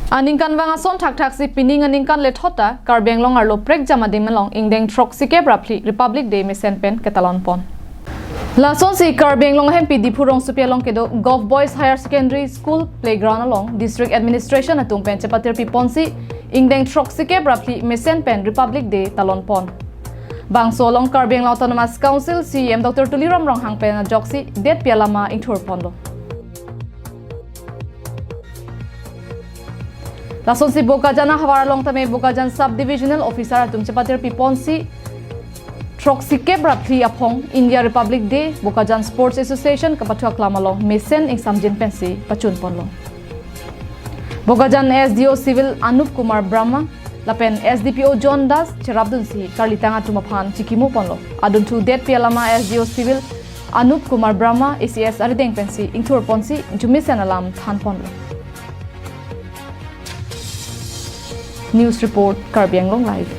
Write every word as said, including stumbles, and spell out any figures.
Aningkanvang ason thakthaksi pining aningkan lethot ta Karbi Anglong arlo prekjam adim along ingdeng throksikep ra phli Republic Day mesen pen ketalon pon. Lasonsi Karbi Anglong ahempi Diphu rongsopi along kedo Govt Boys Higher Secondary School playground along District Administration atum pen chepatirpi ponsi ingdeng throksikep ra phli mesen pen Republic Day talon pon. Bangso along Karbi Anglong Autonomous Council CEM Doctor Tuliram Ronghang pen ajoksi detpi alama ingthur ponlo. Lasonsi Bokajan ahavar along tame Bokajan Sub Divisional Officer atum chepatirpi ponsi throksikep ra phli aphong India Republic Day Bokajan Sports Association kapathu aklam along mesen ingsamjin pensi pachun ponlo. Bokajan SDO Civil Anup Kumar Brahma lapen SDPO John Das cherapdunsi karlitang atum aphan chikimo ponlo. Adunthu detpi alama SDO Civil Anup Kumar Brahma ACS arideng pensi ingthur ponsi jumisen alam than ponlo. News report, Karbi Anglong Live.